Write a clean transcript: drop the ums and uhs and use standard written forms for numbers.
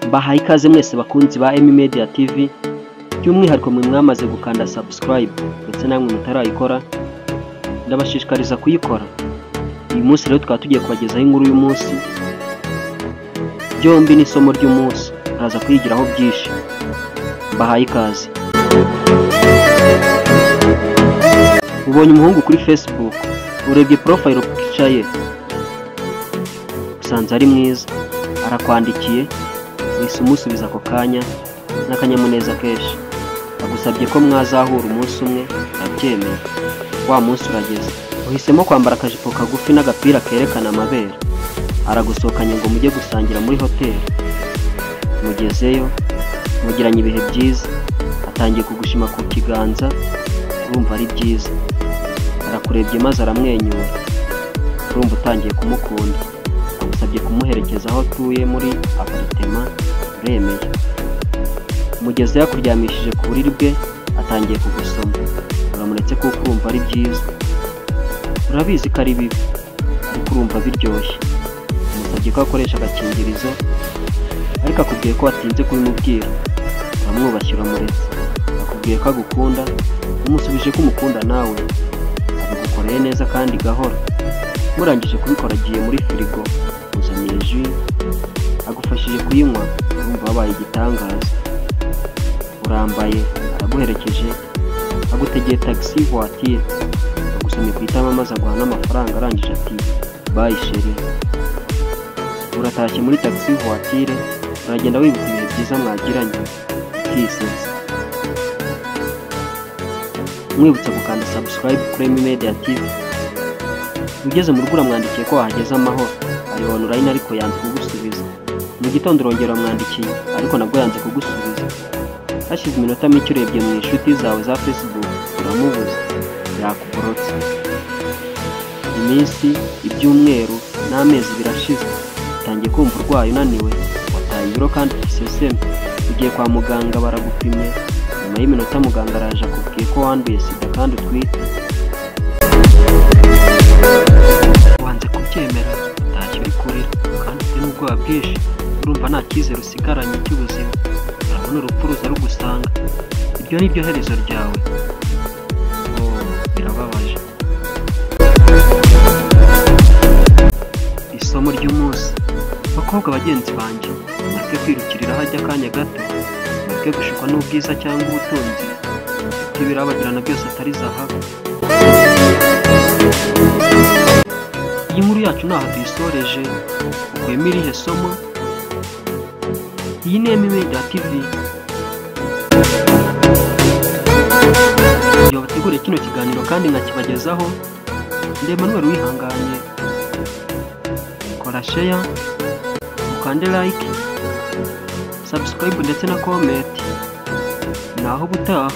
Mbahaye ikaze mwese bakunzi ba Emmy Media TV, by'umwihariko mwe mwamaze gukanda subscribe ndetse namwe mutarayikora ndabashishikariza kuyikora. Uyu munsi rero tukaba tugiye kubagezaho inkuru y'umunsi, byombi n'isomo ry'umunsi, muraza kuyigiraho byinshi. Mbahaye ikaze. Ubonye umuhungu kuri Facebook, urebye profile picture ye, usanze ari mwiza, arakwandikiye, wihise umusubiza ako kanya n'akanyamuneza kenshi. Agusabye ko mwazahura umunsi umwe, arabyemeye. Wa munsi urageze, uhisemo kwambara akajipo kagufi n'agapira kerekana amabere. Aragusohokanye ngo mujye gusangira muri hoteli. Mugezeyo, mugiranye ibihe byiza, atangiye kugushima ku kiganza, urumva ari byiza. Arakurebye maze aramwenyura, urumva utangiye kumukunda. Agusabye kumuherekeza aho atuye muri aparitema, uremeye. Mugezeyo akuryamishije ku buriri bwe, atangiye kugusoma. Uramuretse kuko urumva ari byiza. Urabizi ko ari bibi, ariko urumva biryoshye. Umusabye ko akoresha agakingirizo, ariko akubwiye ko watinze kubimubwira. Uramwubashye uramuretse. Akubwiye ko agukunda, umusubije ko umukunda nawe. Abigukoreye neza kandi gahoro. Murangije kubikora agiye muri firigo, uzaniye jus, agufashije kuyinywa, urumva wabaye igitangaza. Urambaye, araguherekeje, agutegeye taxi voiture, agusomye ku itama maze aguha n'amafaranga, arangije ati bye chérie. Uratashye muri taxi voiture, uragenda wibuka ibihe byiza mwagiranye, ukisetsa. Mwibutsa gukanda subscribe kuri Emmy Media TV. Ugeze mu rugo uramwandikiye ko wahageze amahoro, ari online ariko yanze kugusubiza. Mu gitondo urongera uramwandikiye, ariko nabwo yanze kugusubiza. Hashize iminota mike urebye mu inshuti zawe za Facebook, uramubuze, yakuborotse. Iminsi, ibyumweru n'amezi birashize, utangiye kumva urwaye unaniwe, wataye ibiro kandi ufite iseseme. Ugiye kwa muganga baragupimye, nyuma y'iminota muganga araje akubwiye ko wanduye sida kandi utwite. Wanze kubyemera, utashye uri kurira kandi ufite n'ubwoba bwinshi, urumva nta cyizere usigaranye cy'ubuzima. Urabona urupfu ruza rugusanga, iryo ni ryo herezo ryawe. Oh, birababaje. Isomo ry'umunsi. Bakobwa bagenzi banjye, mureke kwirukirira hajya akanya gato, mureke gushukwa n'ubwiza cyangwa ubutunzi, kuko ibirabagirana byose atari zahabu. Iyi nkuru yacu ntaho tuyisoreje, ukuyemo irihe somo? Iyi ni Emmy Media TV. Iyo bateguriye kino kiganiro kandi nkakibagezaho, ndi Emmanuel Uwihanganye. Kora share, ukande like, subscribe ndetse na comment. Naho ubutaha.